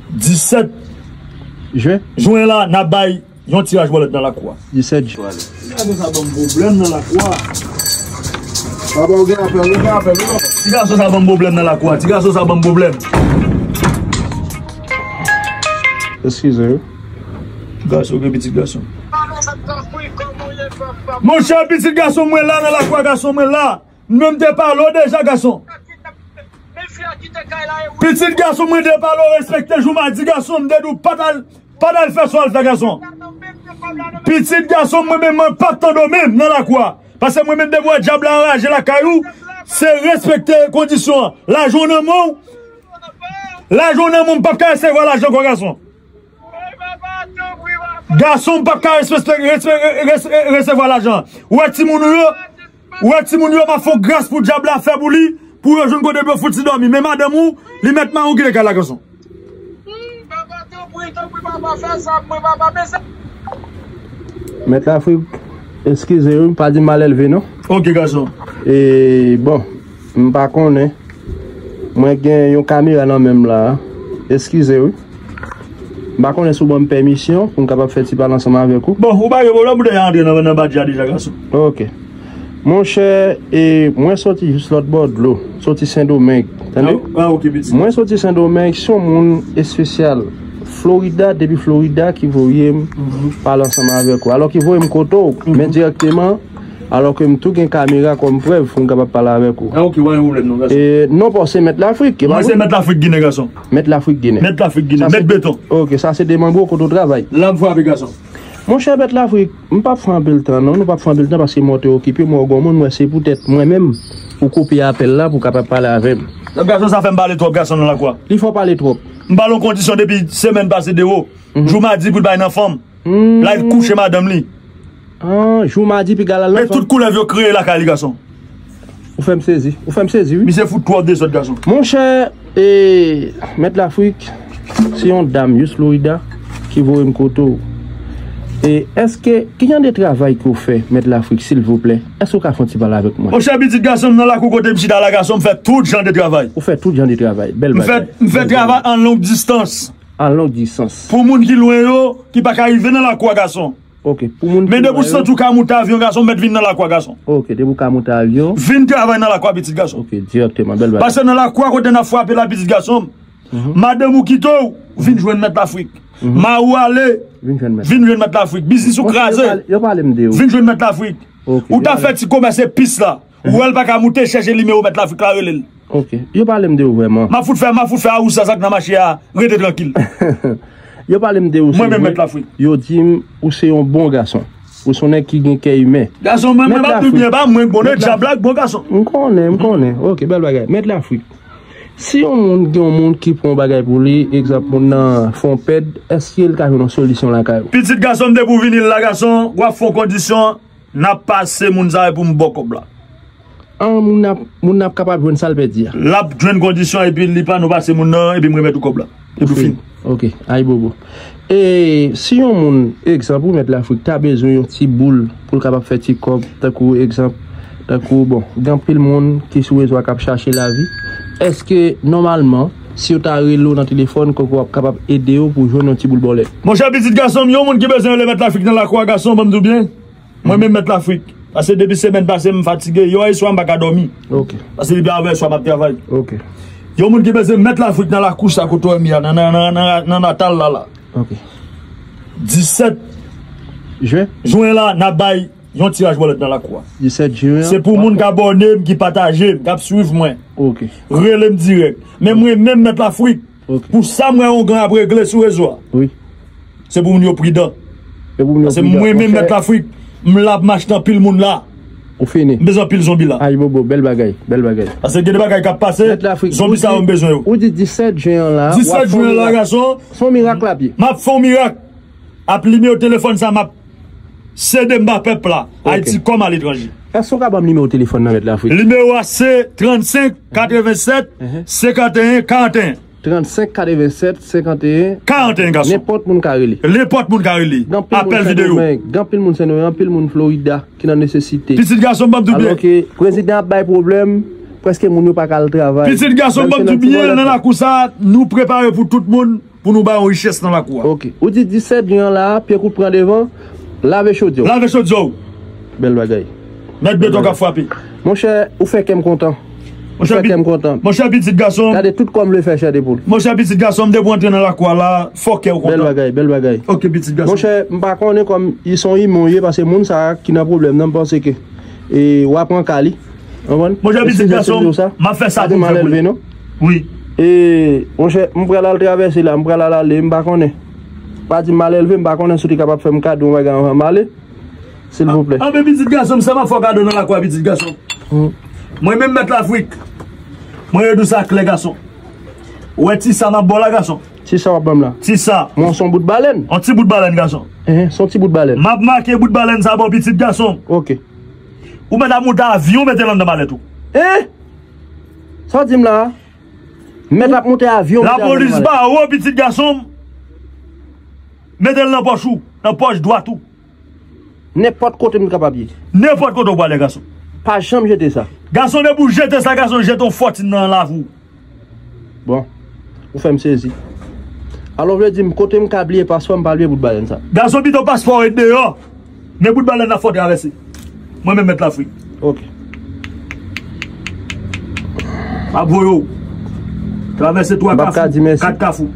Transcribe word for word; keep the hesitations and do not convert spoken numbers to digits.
Disèt jen la, n ap bay yon tiraj bòlèt nan lakou a. Disèt jen. Ti gason sa ban m pwoblèm nan lakou a. Papa, ou gen apèl, ou gen apèl, ou gen apèl. Ti gason sa ban m pwoblèm nan lakou a. Ti gason sa ban m pwoblèm. Eskize wi. Gason gen pitit gason. Monchè, pitit gason mwen la nan lakou a, gason mwen la. Mwen m te pale w deja, gason. Pitit gason mwen te pale w, respekte jou madi, gason, m te di w pa t al, pa t al fè sa w al fè, gason. Pitit gason mwen menm, mwen p ap tande w menm nan lakou a. Paske mwen menm depi w wè dyab la anraje lakay ou, se respekte kondisyon an. Lajan w nan men w, lajan w nan men w, m p ap ka resevwa lajan ankò, gason. Gason m p ap ka respe-, respe-, res-, resevwa lajan. Ou wè timoun ou yo, ou wè timoun yo, m ap fè yon gras pou dyab la fè pou li, pou yo jwenn kote pou yo fout ti dòmi. Men madanm ou, li mèt mayi w kite kay la, gason. Mèt Lafrik, eskize wi, pa di m malelve non. Ok, gason. E bon, m pa konnen. Mwen gen yon kamera nan men m la. Eskize wi. M pa konnen si w ban m pèmisyon pou m kapab fè ti pale ansanm avèk ou. Bon, ou pa gen pwoblèm, ou deja antre nan, nan badja deja, gason. Ok. Monchè, e, mwen soti jis lòt bò dlo, soti Sendomeng, tande? Ah, ah, ok, pitit. Mwen soti Sendomeng, se yon moun espesyal Florida, depi Florida, ki voye m pale ansanm avèk ou. Alò ki voye m kote w, men dirèkteman, alò ke m tou gen kamera kòm prèv pou m kapab pale avèk ou. Ah, ok, pa gen pwoblèm non, gason. E, non pa w se Mèt Lafrik, e pa vre? Mwen se Mèt Lafrik Ginen, gason. Mèt Lafrik Ginen. Mèt Lafrik Ginen, Mèt Beton. Ok, sa se demanbre w kote w travay. La m frape, gason. Monchè Mèt Lafrik, m p ap fè anpil tan non, nou p ap fè anpil tan paske mwen te okipe, mwen gon moun, mwen se poutèt mwen menm ou koupe apèl la pou w kapab pale avè m. Donk gason sa fè m pale twòp gason nan lakou a. Li fè w pale twòp. M pale yon kondisyon depi semèn pase dewo. Jou madi pou l bay nan fanm. La l kouche madanm li. Ah, jou madi piga l al nan fanm. E tout koulèv yo kreye lakay li gason. Ou fè m sezi. Ou fè m sezi, wi. Misye fout twòp dezòd, gason. Monchè, e, Mèt Lafrik, se yon dam, jis Florida, ki voye m kote w. E èske, ki jan de travay ke w fè, Mèt Lafrik, silvouplè? Èske w ka fè yon ti pale avèk mwen? Monchè, pitit gason m nan lakou kote m chita la, gason, m fè tout jan de travay. Ou fè tout jan de travay. Bèl bagay. M fè, m fè travay an long distans. An long distans. Pou moun ki lwen yo, ki pa ka rive nan lakou a, gason. Ok, pou moun ki lwen yo. Men depi w santi w ka moute avyon, gason, mèt vin nan lakou a, gason. Ok, depi w ka moute avyon. Vin travay nan lakou a, pitit gason. Ok, dirèkteman, bèl bagay. Paske nan lakou a kote n ap frape la, pitit gason m, madanm ou kite w, vin jwenn Mèt Lafrik. Mari w ale, vin jwenn Mèt Lafrik. Biznis ou kraze, vin jwenn Mèt Lafrik. Ou ta fè ti komès epis la. Ou wè l pa ka moute, chèche nimewo Mèt Lafrik la, rele l. Ok. Yo pale m de ou vrèman. M ap fout fè, m ap fout fè a ou sa sa k nan mache a, rete trankil. Yo pale m de ou, se vre. Mwen menm Mèt Lafrik. Yo di m ou se yon bon gason. Ou se yon nèg ki gen kè imen. Gason, mwen menm ap di w byen, pa mwen k bon, e dyab la k bon, gason. M konnen, m konnen. Ok, bèl bagay. Mèt Lafrik. Si yon moun gen yon moun ki pran yon bagay pou li, egzanp, moun nan fè yon pèd, èske l ka jwenn yon solisyon lakay ou? Pitit gason m, depi w vini la, gason, w ap fè yon kondisyon. N ap pase moun sa yo pou m ba w kòb la. An, moun nan, moun nan ap kapab jwenn sa l pèdi a. L ap jwenn kondisyon epi li pa nou pase moun nan epi m remèt ou kòb la. Epi w fini. Ok, ayibobo. E si yon moun, egzanp, ou Mèt Lafrik, ta bezwen yon ti boul pou l kapab fè ti kòb, tankou egzanp, tankou, bon, gen anpil moun ki sou rezo a k ap chache lavi. Èske, nòmalman, si yo ta rele w nan telefòn, kòk w ap kapab ede yo pou jwenn yon ti boul bòlèt? Monchè, pitit gason m, yon moun ki bezwen rele Mèt Lafrik nan lakou a, gason, ban m di w byen. Mwen menm Mèt Lafrik. Paske depi semèn pase, m fatige. Yè oswa m pa ka dòmi. Ok. Paske depi avè oswa m ap travay. Ok. Yon moun ki bezwen Mèt Lafrik nan lakou sa kote w wè m ye a, nan, nan, nan, nan, nan Natal la, la. Ok. Disèt jen la, n ap bay yon tiraj bòlèt nan lakou a. Disèt jen an. Se pou moun k abòne m, ki pataje m, k ap swiv mwen. Ok. Rele m dirèk. Men mwen menm Mèt Lafrik, Ok. Pou sa m wè ongan ap regle sou rezo a. Wi. Se pou moun yo pridan. Se pou moun yo pridan. Paske mwen menm Mèt Lafrik, m la ap mache nan pil moun la. Ou fini. M bezwen pil zonbi la. Ayibobo, bèl bagay, bèl bagay. Paske gen de bagay k ap pase, zonbi sa yo m bezwen yo. Ou di disèt jen an la, disèt jen an la, gason. Se yon mirak l ap ye. M ap fè yon mirak. Ap nimewo telefòn sa m ap sede m ba pèp la, Ayiti kòm aletranje. Èske w ka ban m nimewo telefòn nan Mèt Lafrik? Nimewo a se trannsenk katrevennsèt senkanteyen karanteyen. Trannsenk katrevennsèt senkanteyen karanteyen, gason. Nenpòt moun ka rele. Nenpòt moun ka rele. Apèl videyo. Gen anpil moun Sendomeng, anpil moun Florida ki nan nesesite. Pitit gason m, ban m di w byen. Alò ke prezidan ap bay pwoblèm, prèske moun yo pa ka al travay. Pitit gason m, ban m di w byen, nan lakou sa, nou prepare pou tout moun. Pou nou ba yo richès nan lakou a. Ok. Ou di disèt jen an la, pye kout pran devan, lave chodyè w. Lave chodyè w. Bèl bagay. Mèt beton k ap frape. Monchè, ou fè kè m kontan. Ou fè kè m kontan. Monchè, pitit gason m. Gade tout kò m vle fè chè de poul. Monchè, pitit gason m, depi w antre nan lakou a la, fò kè w kontan. Bèl bagay, bèl bagay. Ok, pitit gason. Monchè, m pa konnen kòm i son imon ye, paske moun sa a ki nan pwoblèm nan, m panse ke e, w a pran ka li. Konprann? Monchè, pitit gason m, m ap fè sa pou m fè pou li. Wi. E, monchè, m pral al travèse la, m pral al ale, m pa konnen. Pa di m mal elve, m pa konnen si w te kapab fè m kado yon bagay anvan m ale. Silvouplè. Anben, pitit gason m, sa m ap fè w kado nan lakou a, pitit gason m. Mwen menm, mèt Lafrik. Mwen, Edou, sa klè, gason. Ou wè ti sa m ap ba w la, gason? Ti sa w ap ban m la? Ti sa. Mwen, se yon bout balèn. Yon ti bout balèn, gason. Enhen, se yon ti bout balèn. M ap make bout balèn sa ba w, pitit gason m. Ok. Ou mèt ap moute avyon, mete l anndan malèt ou. Hein? Sa w di m la a? Mèt ap moute avyon, mete avyon nan malèt. Lapolis ba ou, pitit gason m. Mete l nan pòch ou, nan pòch dwat ou. Nenpòt kote m kapab ye. Nenpòt kote w prale, gason. Pa janm jete sa. Gason, depi w jete sa, gason, jete yon fòtin nan lavi w. Bon, ou fè m sezi. Alò, vle di m, kote m ka bliye paspò, m pa bliye bout balèn sa. Gason, pito paspò w ret deyò. Men bout balèn nan fò travèse. Mwen menm, mèt Lafrik. Ok. M ap voye w travèse twa kafou, kat kafou.